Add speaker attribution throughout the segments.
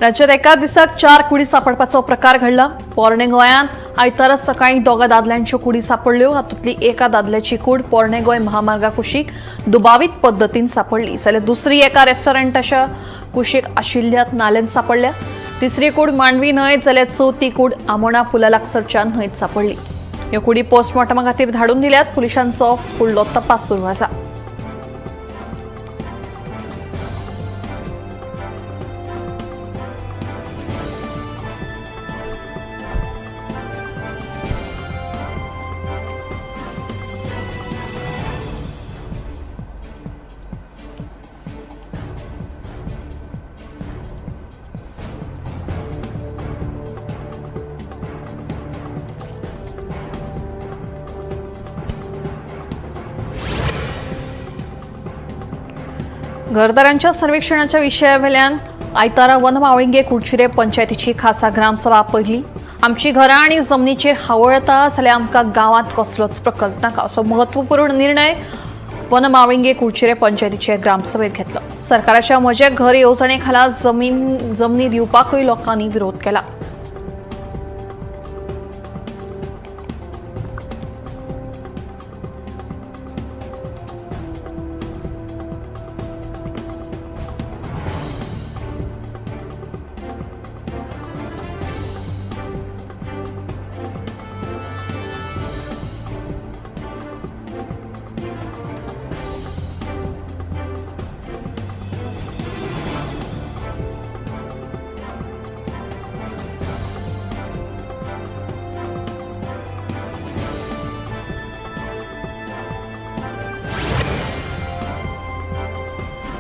Speaker 1: राज्यात एका दिसाक 4 कुडी सापडपाचो प्रकार घडला। पोरणे गोंयांत आयतारा सकाळी दोगा दादल्यांच्यो कुडी सापडल्यो। हातूंतली एका दादल्याची कूड पोरणे गोंय महामार्गा कुशीक दुबावीत पद्दतीन सापडली, जाल्यार दुसरी एका रेस्टॉरंटाच्या कुशीक आशिल्ल्या नाल्यांत सापडल्या। तिसरी कूड मांडवी न्हंयत, जाल्यार चवथी कूड आमोणा पुला लागसरच्या न्हंयत सापडली। ह्यो कुडी पोस्टमॉर्टमा खातीर धाडून दिल्यात। पुलिसांचो फुडलो तपास सुरू आसा। घरदारांच्या सर्वेक्षणाच्या विशयावेल्यान आयतारा वनमावळिंगे कुडचिरे पंचायतीची खासा ग्रामसभा आपयली। आमची घरां आनी जमनीचेर हावळ येता जाल्यार आमकां गांवांत कसलोच प्रकल्प नाका असो महत्वपूर्ण निर्णय वनमावळिंगे कुडचिरे पंचायतीचे ग्रामसभेत घेतलो। सरकाराच्या म्हजें घर येवजणे खाला जमनी दिवपाकूय लोकांनी विरोध केला।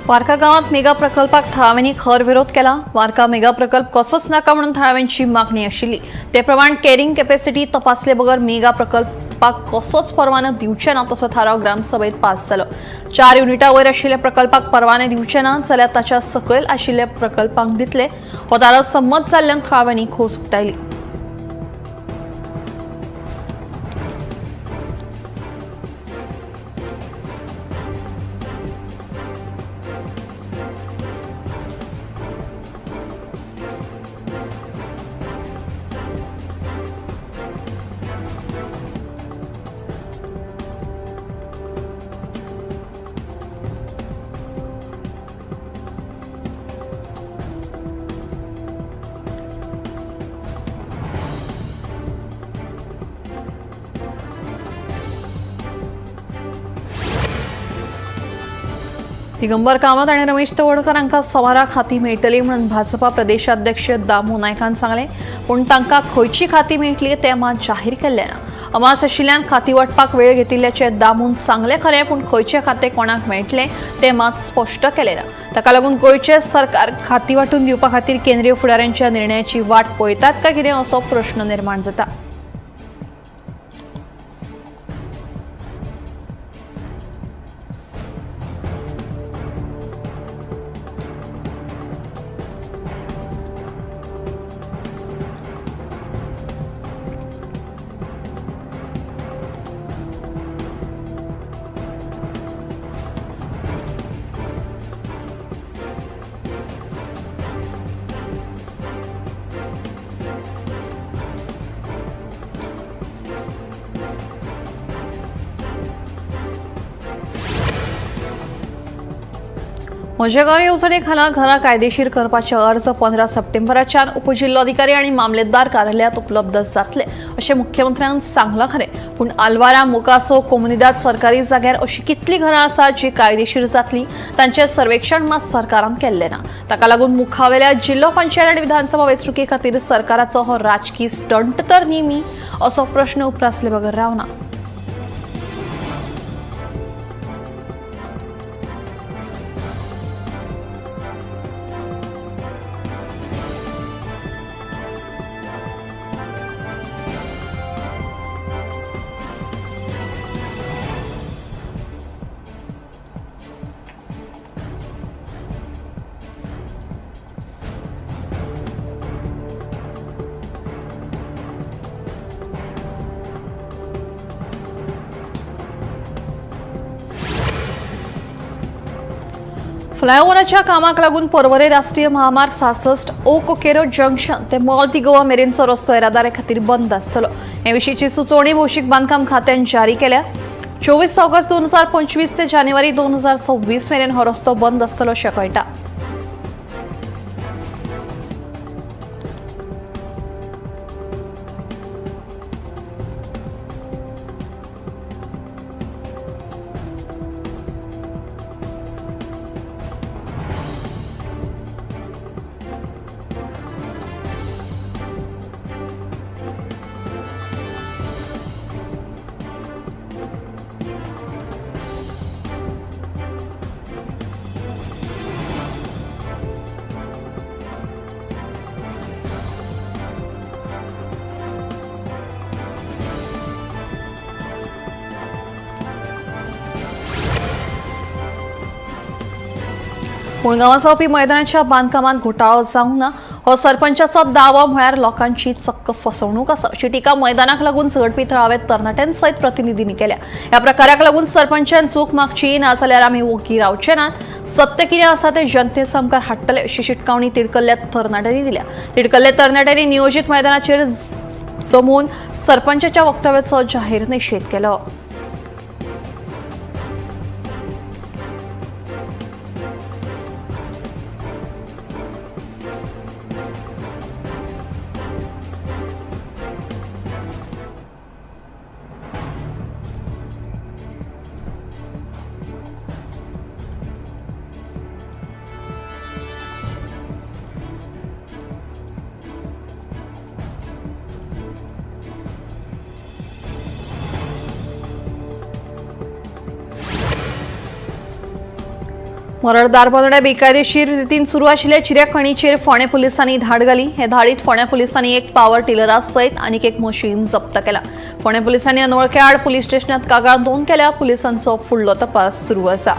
Speaker 1: वार्का गावात मेगा प्रकल्पाक थळाव्यांनी खर विरोध केला। वार्का मेगा प्रकल्प कसोच नाका म्हणून थळाव्यांची मागणी आशिल्ली। ते प्रमाण कॅरिंग कॅपॅसिटी तपासले बगर मेगा प्रकल्पाक कसोच परवानो दिवचे ना तसो थाराव ग्रामसभेत पास जालो। 4 युनिटा वयर आशिल्ल्या प्रकल्पाक परवाने दिवचे ना जाल्यार ताच्या सकयल आशिल्ल्या प्रकल्पांक दितले। हो थाराव संमत जाल्ल्यान थळाव्यांनी खोस उक्तायली। दिगंबर कामत आणि रमेश तवडकर हांकां सोमारा खाती मेळटली म्हणून भाजपा प्रदेशाध्यक्ष दामू नायकान सांगलें। पूण तांकां खंयची खाती मेळटली तें मात जाहीर केल्लें ना। अमास आशिल्ल्यान खाती वांटपाक वेळ घेतिल्ल्याचें दामून सांगलें खरें, पूण खंयचें खातें कोणाक मेळटलें तें मात स्पश्ट केलें ना। ताका लागून गोंयचें सरकार खाती वांटून दिवपा खातीर केंद्रीय फुडाऱ्यांच्या निर्णयाची वाट पळयतात काय कितें असो प्रश्न निर्माण जाता। म्हजें घर येवजणे खाला घरां कायदेशीर करपाचे अर्ज 15 सप्टेंबराच्यान उपजिल्लोधिकारी आनी मामलेदार कार्यालयांत उपलब्ध जातले अशें मुख्यमंत्र्यान सांगलां खरें, पूण आलवारा मोकासो कोमुनिदाद सरकारी जाग्यार अशी कितलीं घरां आसात जी कायदेशीर जातली तांचें सर्वेक्षण मात सरकारान केल्लें ना। ताका लागून मुखावेल्या जिल्लो पंचायत आनी विधानसभा वेंचणुके खातीर सरकाराचो हो राजकी स्टंट तर न्ही मी असो प्रश्न उप्रासले बगर रावना। फ्लायओव्हराच्या कामाक लागून पर्वरे राष्ट्रीय महामार्ग 66 ओक केरो जंक्शन ते मॉल गोवा मेरेनचो रस्तो येरादारी खातीर बंद आसतलो. हे विशींची सुचोवणी भौशीक बांदकाम खात्यान जारी केल्या. 24 ऑगस्ट 2025 ते जानेवारी 2026 मेरेन हो रस्तो बंद आसतलो अशें कळटा. मुळगांवां जावपी मैदानाच्या बांदकामांत घोटाळो जावंक ना हो सरपंचाचो दावो म्हळ्यार लोकांची चक्क फसवणूक आसा अशी टिका मैदानाक लागून झगडपी थळाव्या तरणाट्यांसयत प्रतिनिधींनी केल्या. ह्या प्रकाराक लागून सरपंचान चूक मागची ना जाल्यार आमी ओगी रावचे नात. सत्य कितें आसा तें जनते सामकार हाडटले अशी शिटकावणी तिडकल्ल्या तरणाट्यांनी दिल्या. तिडकल्ल्या तरणाट्यांनी नियोजीत मैदानाचेर जमून सरपंचाच्या वक्तव्याचो जाहीर निशेध केलो. मरड दारबोदड्या बेकायदेशीर रितीन सुरू आशिल्ल्या चिऱ्या खणीचेर फोंडें पुलिसांनी धाड घाली. हे धाडीत फोंडें पुलिसांनी एक पावर टिलरा सयत आनीक एक मशीन जप्त केला. फोंडें पुलिसांनी अनवळख्या आड पुलीस स्टेशनात कागाळ नोंद केल्या. पुलिसांचो फुडलो तपास सुरू आसा.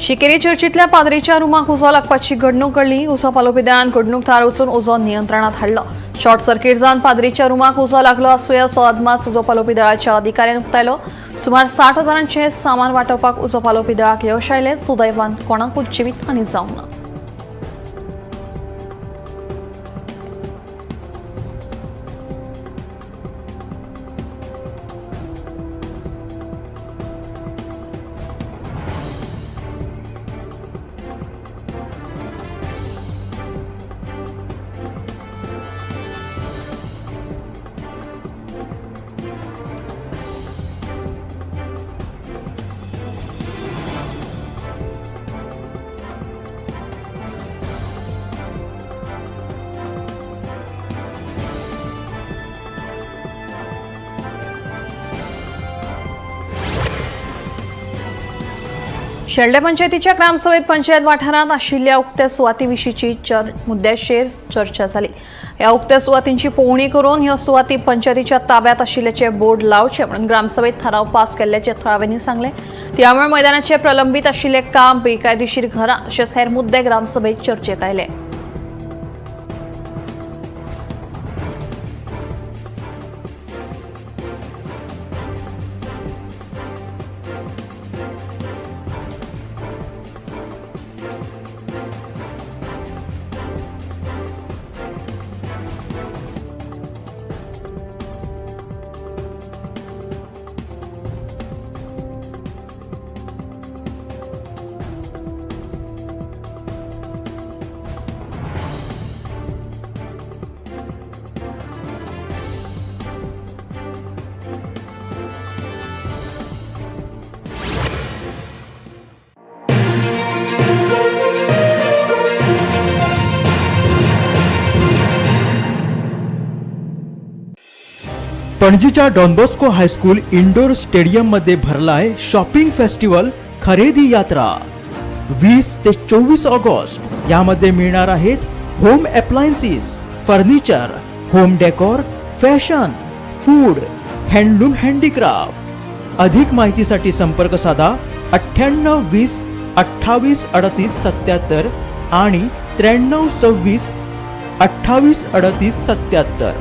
Speaker 1: शिकेरी चर्चीतल्या पाद्रीच्या रुमाक उजो लागपाची घडणूक घडली. उजो पालोवपी दळान घडणूक थळार वचून उजो नियंत्रणात हाडलो. शॉर्ट सर्किट जावन पाद्रीच्या रुमाक उजो लागलो आसूया असो अदमास उजो पालोवपी दळाच्या अधिकाऱ्यान उक्तायलो. सुमार 60 हजारांचे सामान वांटोवपाक उजो पालोवपी दळाक यश आयलें. सुदैवान कोणाकूच जिवीत हानी जावंक ना. शेल्डें पंचायतीच्या ग्रामसभेत पंचायत वाठारांत आशिल्ल्या उक्त्या सुवातीविशींची मुद्द्याचेर चर्चा जाली. ह्या उक्त्या सुवातींची पळोवणी करून ह्यो सुवाती पंचायतीच्या ताब्यात आशिल्ल्याचे बोर्ड लावचे म्हणून ग्रामसभेत थाराव पास केल्ल्याचे थळाव्यांनी सांगले. त्यामुळे मैदानाचे प्रलंबित आशिल्ले काम, बेकायदेशीर घरां तशेंच हेर मुद्दे ग्रामसभेत चर्चेक आयले.
Speaker 2: पणजीच्या डॉनबॉस्को हायस्कूल इंडोर स्टेडियममध्ये भरलाय शॉपिंग फेस्टिवल खरेदी यात्रा. 20 ते 24 ऑगस्ट. यामध्ये मिळणार आहेत home appliances, furniture, home decor, fashion, food, handloom, handicraft. अधिक माहितीसाठी संपर्क साधा 9820283877 आणि 9326283877.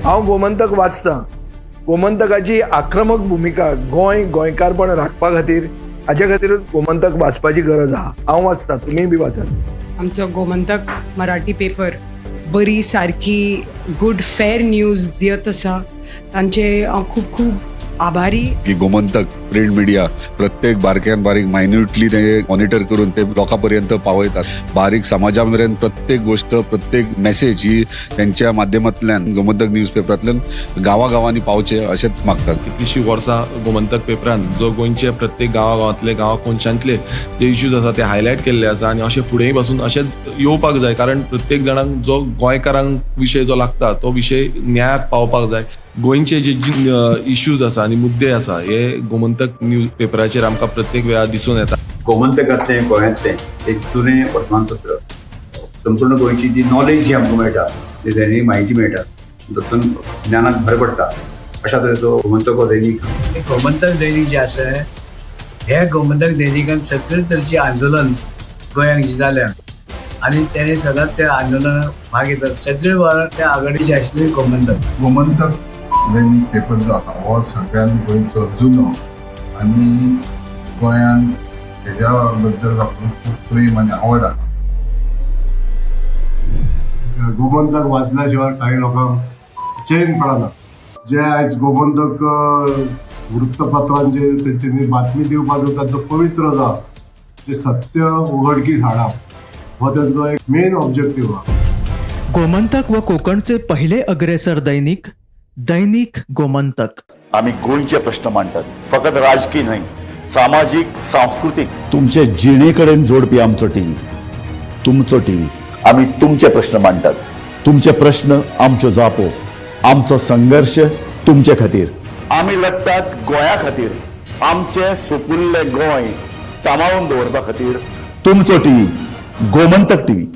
Speaker 3: हांव गोमंतक वाचतां. गोमंतकाची आक्रमक भुमिका गोंय गोंयकारपण राखपा खातीर, हाजे खातीरूच गोमंतक वाचपाची गरज आहा. हांव वाचतां, तुमीय बी वाचात.
Speaker 4: आमचो गोमंतक मराठी पेपर बरी सारकी गुड फेर न्यूज दियत आसा. तांचे हांव खूब खूब आभारी.
Speaker 5: की गोमंतक प्रिंट मिडिया प्रत्येक बारक्यान बारीक मायन्युटली ते मॉनिटर करून ते लोकां पर्यंत पावयतात. बारीक समाजा मेरेन प्रत्येक गोष्ट, प्रत्येक मेसेज ही त्यांच्या माध्यमांतल्यान, गोमंतक न्यूज पेपरांतल्यान गांवागांवांनी पावचे अशेंच मागतात.
Speaker 6: कितलीशीं वर्सां गोमंतक पेपरान जो गोंयचे प्रत्येक गांवागांवांतले, गांवा कोनशांतले जे इश्यूज आसा ते हायलायट केल्ले आसा आनी अशें फुडेंय पासून अशेंच येवपाक जाय, कारण प्रत्येक जाणांक जो गोंयकारांक विशय जो लागता तो विशय न्यायाक पावपाक जाय. गोंयचे जे इश्यूज आसा आनी मुद्दे आसा हे गोमंतक न्यूज पेपराचेर आमकां प्रत्येक वेळार दिसून येता.
Speaker 7: गोमंतकांतलें, गोंयांतलें एक जुनें वर्तमानपत्र. संपूर्ण गोंयची जी नॉलेज जी आमकां मेळटा, जी दैनीक म्हायती मेळटा, तातूंत ज्ञानाक भर पडटा. अशा तरेचो गोमंतक हो दैनीक.
Speaker 8: गोमंतक दैनिक जे आसा, हे गोमंतक दैनिकान सगळे तरेचे आंदोलन गोंयांत जे जाल्या आनी तेणे सदांच त्या आंदोलनात भाग घेतात. सगळे वेळार त्या आघाडीचे आशिल्ले गोमंतक.
Speaker 9: गोमंतक दैनिक पेपर जो आसा हो सगळ्यात गोंयचो जुनो आनी गोंयान हेज्या बद्दल लोकांक खूब प्रेम आनी आवड आसा.
Speaker 10: गोमंतक वाचल्या शिवाय काही लोकांक चैन पडना. जे आयज गोमंतक वृत्तपत्रांचे तेंच्यांनी बातमी दिवपाचो तांचो पवित्र जो आसा, ते सत्य उघडकीस हाडप हो तेंचो एक मेन ऑब्जेक्टीव आहा.
Speaker 2: गोमंतक व कोकणचे पहिले अग्रेसर दैनिक, दैनिक गोमंतक.
Speaker 11: आमी गोंयचे प्रश्न मांडटात, फकत राजकीय न्हय, सामाजीक, सांस्कृतीक, तुमचे जिणे कडेन जोडपी आमचो टीव्ही, तुमचो टीव्ही. आमी तुमचे प्रश्न मांडटात. तुमचे प्रश्न, आमच्यो जापो. आमचो संघर्श तुमचे खातीर. आमी लडटात गोंया खातीर, आमचें सुपुल्लें गोंय सांबाळून दवरपा खातीर. तुमचो टीव्ही, गोमंतक टीव्ही.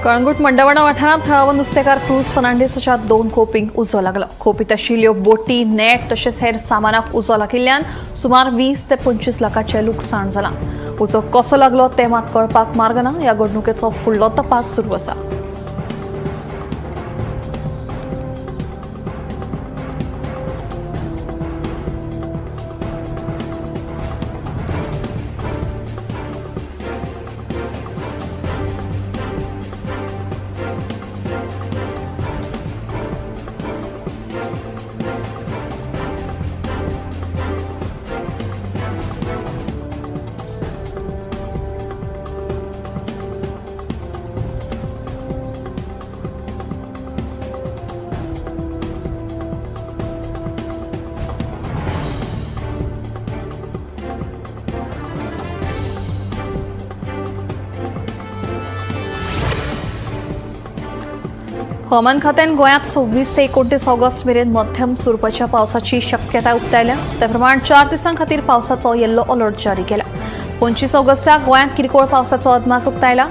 Speaker 1: कळंगूट मंडवणा वाठारांत थळावो नुस्तेकार क्रूज फर्नांडीस हाच्या दोन खोपींक उजो लागलो. खोपीत आशिल्ल्यो बोटी, नेट तशेंच हेर सामानाक उजो लागिल्ल्यान सुमार 20 ते 25 लाखाचें लुकसाण जालां. उजो कसो लागलो तें मात कळपाक मार्ग ना. ह्या घडणुकेचो फुडलो तपास सुरू आसा. हवामान खात्यान गोंयांत 26 ते 29 ऑगस्ट मेरेन मध्यम स्वरुपाच्या पावसाची शक्यताय उक्तायल्या. त्या प्रमाण 4 दिसां खातीर पावसाचो येल्लो अलर्ट जारी केला. 25 ऑगस्टाक गोंयांत किरकोळ पावसाचो अदमास उक्तायला.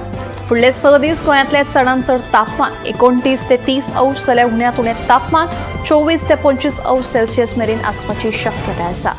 Speaker 1: फुडले 6 दीस गोंयांतले चडांत चड तापमान 29 ते 30 अंश जाल्यार उण्यांत उणें तापमान 24 ते 25 अंश सेल्सियस मेरेन आसपाची शक्यताय आसा.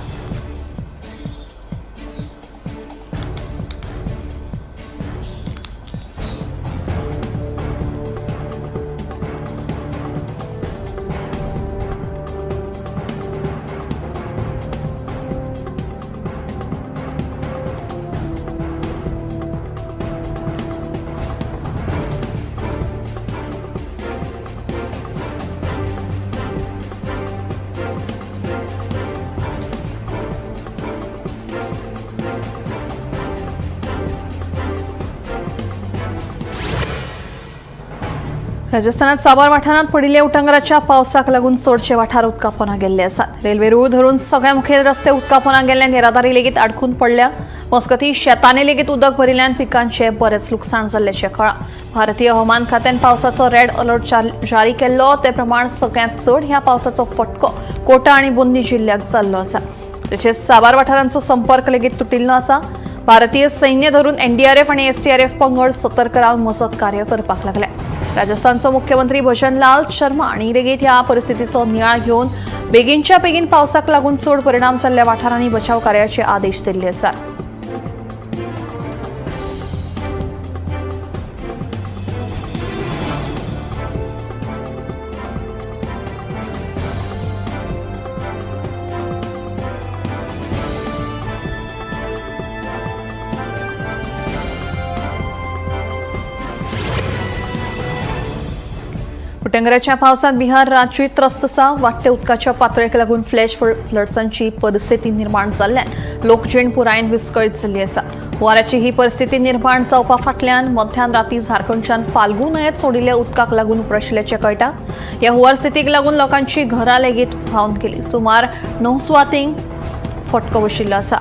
Speaker 1: राजस्थानात साबार वाठारांत पडिल्ल्या उटंगाराच्या पावसाक लागून चडशे वाठार उदकापोना गेल्ले आसात. रेल्वे रूळ धरून सगळ्या मुखेल रस्ते उदकापोना गेल्ल्यान येरादारी लेगीत आडखून पडल्या. मजगतीं शेतांनी लेगीत उदक भरिल्ल्यान पिकांचें बरेंच लुकसाण जाल्ल्याचें कळ्ळां. भारतीय हवामान खात्यान पावसाचो रेड अलर्ट जारी केल्लो ते प्रमाण सगळ्यांत चड ह्या पावसाचो फटको कोटा आनी बुंदी जिल्ल्याक जाल्लो आसा. तशेंच साबार वाठारांचो संपर्क लेगीत तुटिल्लो आसा. भारतीय सैन्य धरून एनडीआरएफ आनी एसडीआरएफ पंगड सतर्क रावन मजत कार्य करपाक लागले. राजस्थानचो मुख्यमंत्री भजनलाल शर्मा हांणी लेगीत ह्या परिस्थितीचो नियाळ घेवन बेगीनच्या बेगीन पावसाक लागून चड परिणाम जाल्ल्या वाठारांनी बचाव कार्याचे आदेश दिल्ले आसात. उटंगराच्या पावसात बिहार राज्य त्रस्त आसा. वाडट्या उदकाच्या पातळेक लागून फ्लॅश फ्लड्सांची परिस्थिती निर्माण जाल्ल्यान लोकजीण पुरायेन विस्कळीत जाल्ली आसा. हुंवाराची ही परिस्थिती निर्माण जावपा फाटल्यान मध्यान राती झारखंडच्यान फाल्गू न्हंयेत सोडिल्ल्या उदकाक लागून उप्राशिल्ल्याचें कळटा. ह्या हुंवार स्थितीक लागून लोकांची घरां लेगीत व्हांवन गेली. सुमार 9 सुवातींक फटको बशिल्लो आसा.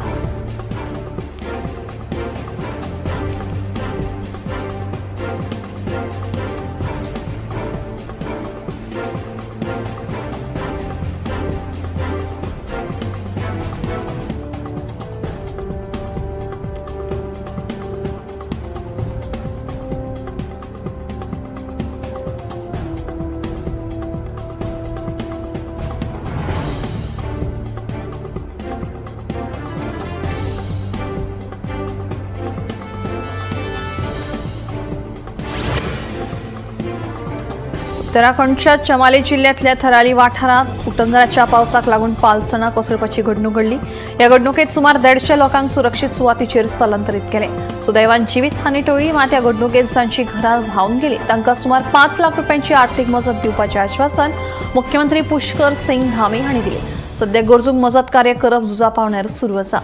Speaker 1: उत्तराखंडच्या चमाली जिल्ह्यातल्या थराली वाठारात उटंगाराच्या पावसाक लागून पालसणां कोसळपाची घडणूक घडली. ह्या घडणुकेत सुमार 150 लोकांक सुरक्षीत सुवातीचेर स्थलांतरीत केले. सुदैवान जिवीत हानी टळ्ळी, मात ह्या घडणुकेत जांची घरां व्हांवन गेली तांकां सुमार 5 लाख रुपयांची आर्थिक मजत दिवपाचें आश्वासन मुख्यमंत्री पुष्कर सिंग धामी हांणी दिलें. सध्या गरजूंक मजत कार्य करप झुजा पावण्यार सुरू आसा.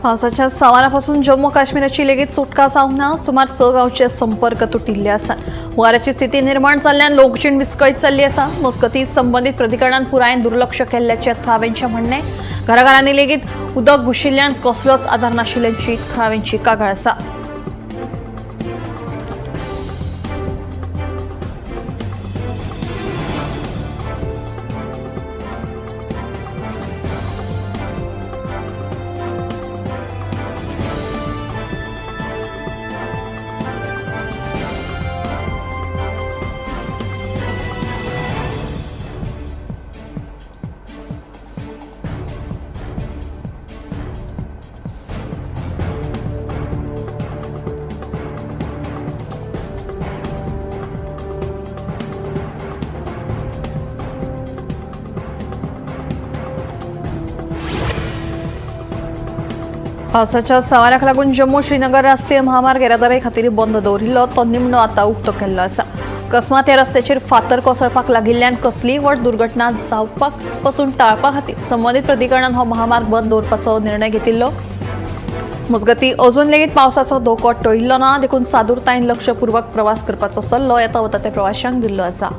Speaker 1: पावसाच्या सवारापासून जम्मू काश्मीराची लेगीत सुटका जावंक ना. सुमार 6 गांवचे संपर्क तुटिल्ले आसात. हुंवाराची स्थिती निर्माण जाल्ल्यान लोकजीण विस्कळीत जाल्ली आसा. मजगतीं संबंदीत प्राधिकरणान पुरायेन दुर्लक्ष केल्ल्याचें थळाव्यांचें म्हणणें. घराघरांनी लेगीत उदक घुशिल्ल्यान कसलोच आदार नाशिल्ल्याची थळाव्यांची कागाळ आसा. पावसाच्या सवाराक लागून जम्मू श्रीनगर राष्ट्रीय महामार्ग येरादारी खातीर बंद दवरिल्लो तो निमणो आतां उक्तो केल्लो आसा. अकस्मात ह्या रस्त्याचेर फातर कोसळपाक लागिल्ल्यान कसलीय व्हड दुर्घटना जावपाक पसून टाळपा खातीर संबंदीत प्राधिकरणान हो महामार्ग बंद दवरपाचो निर्णय घेतिल्लो. मजगतीं अजून लेगीत पावसाचो धोको टळिल्लो ना, देखून सादूरतायेन लक्षपूर्वक प्रवास करपाचो सल्लो येता वता त्या प्रवाशांक दिल्लो आसा.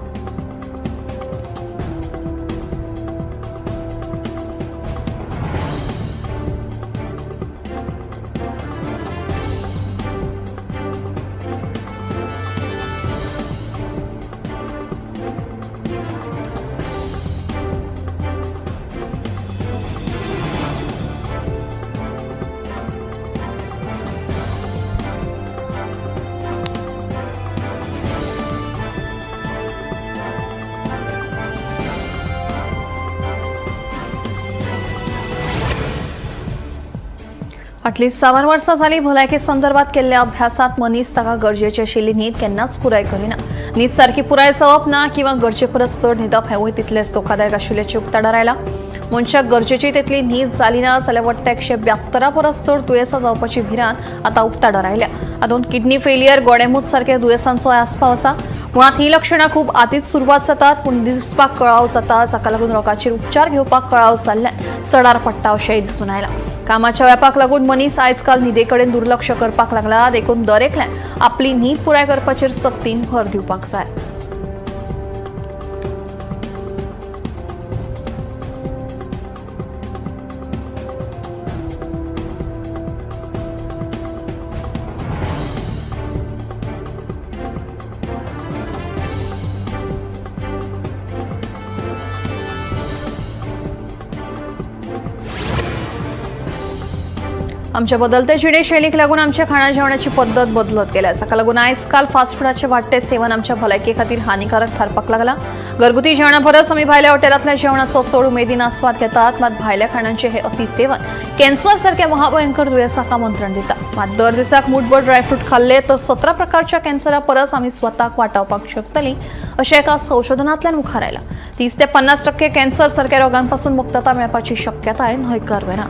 Speaker 1: फाटलीं 7 वर्सां जालीं भलायके संदर्भात केल्ल्या अभ्यासात मनीस ताका गरजेची आशिल्ली न्हीद केन्नाच पुराय करिना। न्हीद सारकी पुराय जावप ना किंवा गरजे परस चड न्हिदप हेंवूय तितलेंच धोकादायक आशिल्ल्याचें उक्ताडार आयलां। मनशाक गरजेची तितली न्हीद जाली ना जाल्यार वट्ट 172 परस चड दुयेंसां जावपाची भिरांत आतां उक्ताडार आयल्या। हातूंत किडनी फेलियर, गोडेंमूत सारक्या दुयेंसांचो आस्पाव आसा। मुळांत ही लक्षणां खूब आदींच सुरवात जातात, पूण दिसपाक कळाव जाता, जाका लागून रोगाचेर उपचार घेवपाक कळाव जाल्ल्यान चडार पडटा अशेंय दिसून आयलां। कामाच्या व्यापाक लागून मनीस आयजकाल न्हिदेकडेन दुर्लक्ष करपाक लागला, देखून दरेकल्यान आपली न्हीद पुराय करपाचेर सक्तीन भर दिवपाक जाय। आमच्या बदलते जिणेशैलीक लागून आमच्या खाणा जेवणाची पद्दत बदलत गेल्या, जाका लागून आयजकाल फास्ट फुडाचे वाडटे सेवन आमच्या भलायके खातीर हानिकारक थारपाक लागला। घरगुती जेवणा परस आमी भायल्या हॉटेलांतल्या जेवणाचो चड उमेदीन आस्वाद घेतात, मात भायल्या खाणांचे हे अतिसेवन कॅन्सर सारक्या महाभयंकर दुयेंसाक आमंत्रण दिता। मात दर दिसाक मुठभर ड्रायफ्रूट खाल्ले तर 17 प्रकारच्या कॅन्सरा परस आमी स्वताक वाटावपाक शकतली अशें एका संशोधनांतल्यान मुखार आयलां। 30 ते 50% कॅन्सर सारक्या रोगांपासून मुक्तता मेळपाची शक्यताय न्हयकारना।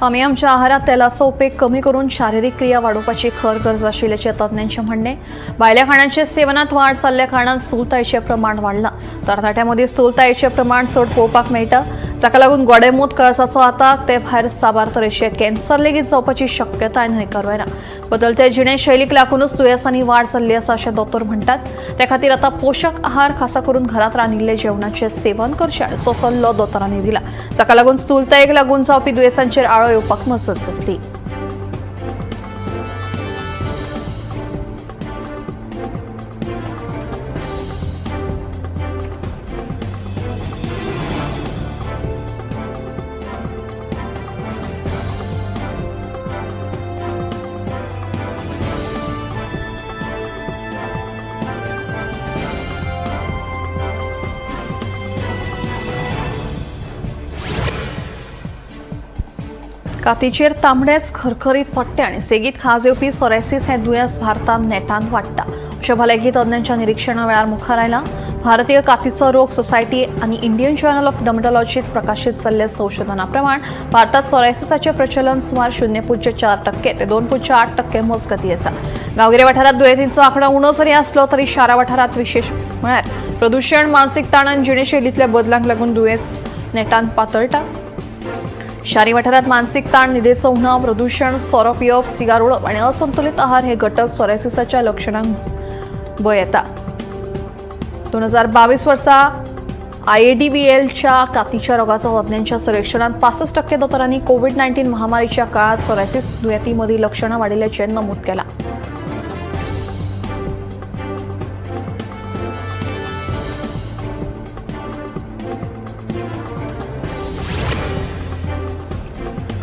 Speaker 1: आमी आमच्या आहारात तेलाचो उपेग कमी करून शारीरिक क्रिया वाडोवपाची खर गरज आशिल्ल्याचें तज्ञांचें म्हणणें। भायल्या खाणांचे सेवनात वाड जाल्ल्या कारणान स्थूलतायेचें प्रमाण वाडलां। तरणाट्यां मदीं स्थूलतायेचें प्रमाण चड पळोवपाक मेळटा, जाका लागून गोडेंमूत, कळसाचो आताक, ते भायर साबार तरेचे कॅन्सर लेगीत जावपाची शक्यताय न्हयकारना। बदलते जिणेशैलीक लागूनच दुयेंसांनी वाड जाल्ली आसा अशें दोतोर म्हणटात। ते खातीर आतां पोशक आहार, खासा करून घरांत रांदिल्ले जेवणाचें सेवन करचें असो सल्लो दोतोरांनी दिला, जाका लागून स्थूलतायेक लागून जावपी दुयेंसांचेर आळो येवपाक मजत जातली। कातीचेर तांबडेच खरखरीत पट्टे आनी सेगीत खाज येवपी सोरायसीस हें दुयेंस भारतांत नेटान वाडटा अशें भलायकी तज्ञांच्या निरिक्षणा वेळार मुखार आयलां। भारतीय कातीचो रोग सोसायटी आनी इंडियन जर्नल ऑफ डर्मटॉलॉजीत प्रकाशीत जाल्ल्या संशोधना प्रमाण भारतात सोरायसिसाचें प्रचलन सुमार 0.4% ते 2.8% मजगतीं आसा। गांवगिऱ्या वाठारांत दुयेंतींचो आंकडो उणो जरी आसलो तरी शारा वाठारांत विशेश म्हळ्यार प्रदूशण, मानसीक ताण आनी जिणेशैलींतल्या बदलांक लागून दुयेंस नेटान पातळटा। शारी वाठारात मानसिक ताण, न्हिदेचो उणाव, प्रदूषण, सोरो पिवप, सिगार ओडप आनी असंतुलित आहार हे घटक सोरायसिसाच्या लक्षणांक भंय येता। 2022 वर्सा IADVLच्या कातीच्या रोगाच्या तज्ञांच्या सर्वेक्षणात 65% दोतोरांनी कोविड-19 महामारीच्या काळात सोरायसिस दुयेंतीमदीं लक्षणां वाडिल्ल्याचें नमूद केलां।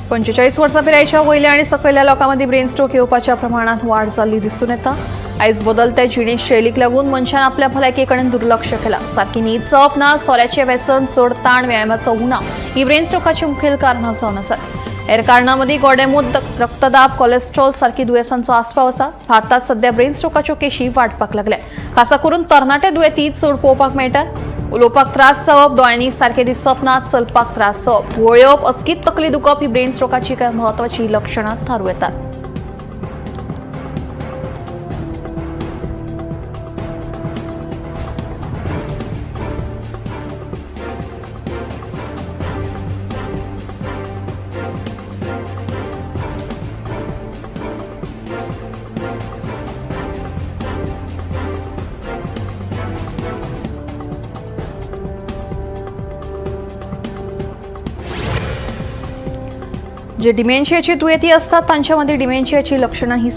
Speaker 1: 45 वर्सां पिरायेच्या वयल्या आनी सकयल्या लोकां मदीं ब्रेन स्ट्रोक येवपाच्या प्रमाणांत वाड जाल्ली दिसून येता। आयज बदलते जिणेशैलीक लागून मनशान आपल्या भलायके कडेन दुर्लक्ष केलां। सारकी न्हीद जावप ना, सोऱ्याचें व्यसन, चड ताण, व्यायामाचो उणाव ही ब्रेन स्ट्रोकाची मुखेल कारणां जावन आसात। हेर कारणां मदीं गोडेंमूत, रक्तदाब, कोलेस्ट्रॉल सारकी दुयेंसांचो आस्पाव आसा। भारतांत सध्या ब्रेन स्ट्रोकाच्यो केशी वाडपाक लागल्या, खासा करून तरणाटे दुयेंती चड पळोवपाक मेळटात। उलोवपाक त्रास जावप, दोळ्यांनी सारकें दिसप ना, चलपाक त्रास जावप, घुंवळ येवप, अचकीत तकली दुखप ही ब्रेन स्ट्रोकाची कांय म्हत्वाची लक्षणां थारूं येतात। जे डिमेन्शियाची दुयेंती असतात तांच्या मदीं डिमेन्शियाची लक्षणां ही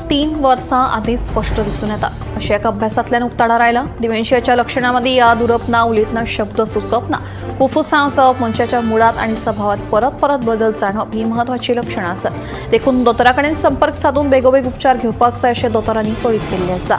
Speaker 1: 3.5 वर्सां आदींच स्पश्ट दिसून येता अशें एका अभ्यासांतल्यान उक्ताडार आयलां. डिमेन्शियाच्या लक्षणां याद उरप ना, उलयतना शब्द सुचप ना, कुफुसांव जावप, मनशाच्या मुळात आनी सभावात परत परत बदल जाणवप ही म्हत्वाची लक्षणां आसात. देखून दोतोरा कडेन संपर्क सादून बेगोबेग उपचार घेवपाक जाय अशें दोतोरांनी कळीत केल्लें आसा.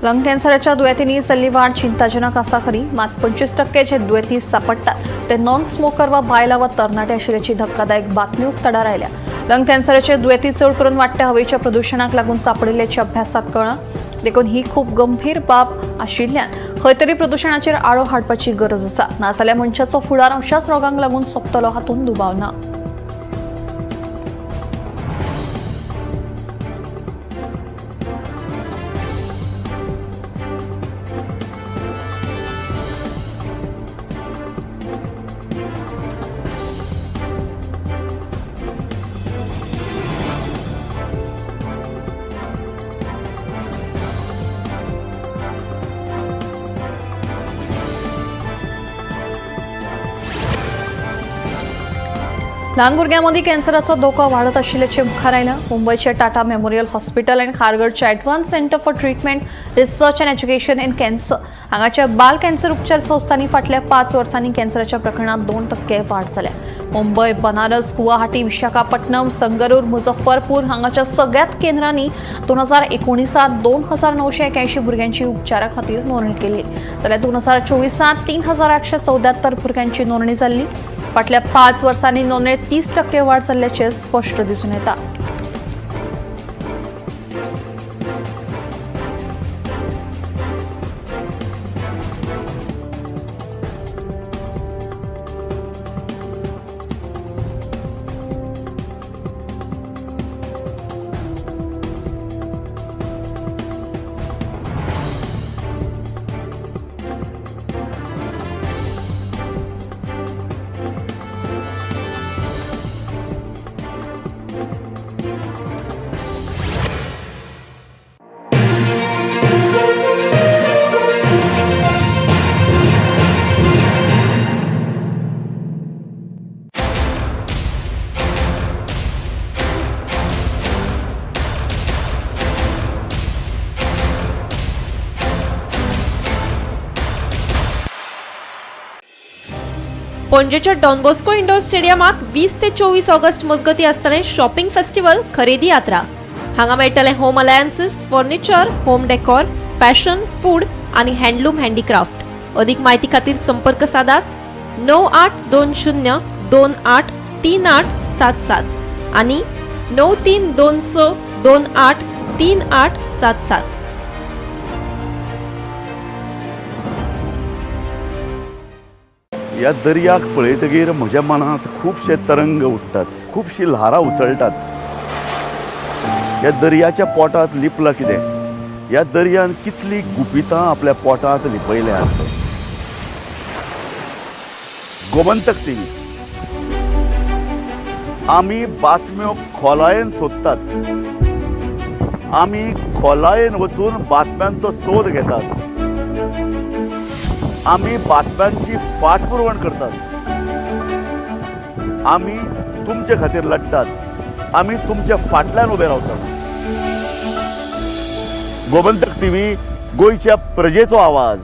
Speaker 1: लंग कॅन्सराच्या दुयेंतींनी जाल्ली वाड चिंताजनक आसा खरी, मात 25% जे दुयेंती सापडटात ते नॉन स्मोकर वा बायलां वा तरणाटे आशिल्ल्याची धक्कादायक बातमी उक्ताडार आयल्या. लंग कॅन्सराचे दुयेंती चड करून वाडट्या हवेच्या प्रदुशणाक लागून सापडिल्ल्याच्या अभ्यासात कळ्ळां. देखून ही खूब गंभीर बाब आशिल्ल्यान खंय तरी प्रदुशणाचेर आळो हाडपाची गरज आसा. नाजाल्यार मनशाचो फुडार अशाच रोगांक लागून सोंपतलो हातूंत दुबाव ना. ल्हान भुरग्यांमदीं कॅन्सराचो धोको वाडत आशिल्ल्याचें मुखार आयलां. मुंबयच्या टाटा मेमोरियल हॉस्पिटल आनी खारगडच्या advance centre for treatment research and education in cancer हांगाच्या बाल कॅन्सर उपचार संस्थांनी फाटल्या 5 वर्सांनी कॅन्सराच्या प्रकरणात 2% वाड जाल्या. मुंबय, बनारस, गुवाहाटी, विशाखापट्टणम, संगरूर, मुझफ्फरपूर हांगाच्या सगळ्यात केंद्रांनी 2019 2981 भुरग्यांची उपचारा खातीर नोंदणी केली, जाल्यार 2024 3874 भुरग्यांची नोंदणी जाल्ली. फाटल्या 5 वर्सांनी नोंदणीत 30% वाड जाल्ल्याचें स्पश्ट दिसून येता.
Speaker 12: पणजेच्या डॉन बॉस्को इंडोर स्टेडियमात 20 ते 24 ऑगस्ट मजगती आसतलें शॉपिंग फेस्टिवल खरेदी यात्रा. हांगा मेळटलें home appliances, furniture, home decor, fashion, food आनी हँडलूम हँडीक्राफ्ट. अधिक माहिती खातीर संपर्क सादात 9820 28 3877 आनी 9326 28 3877.
Speaker 11: ह्या दर्याक पळयतगीर म्हज्या मनांत खुबशे तरंग उठ्ठात, खुबशी ल्हारां उसळटात. ह्या दर्याच्या पोटांत लिपलां कितें? ह्या दर्यान कितलीं गुपितां आपल्या पोटांत लिपयल्यांत. गोमंतक टीव्ही आमी बातम्यो खोलायेन सोदतात, आमी खोलायेन वचून बातम्यांचो सोद घेतात, आमी बातम्यांची फाटपुरवण करतात, आमी तुमचे खातीर लढतात, आमी तुमच्या फाटल्यान उबे रावतात. गोमंतक टीव्ही, गोंयच्या प्रजेचो आवाज.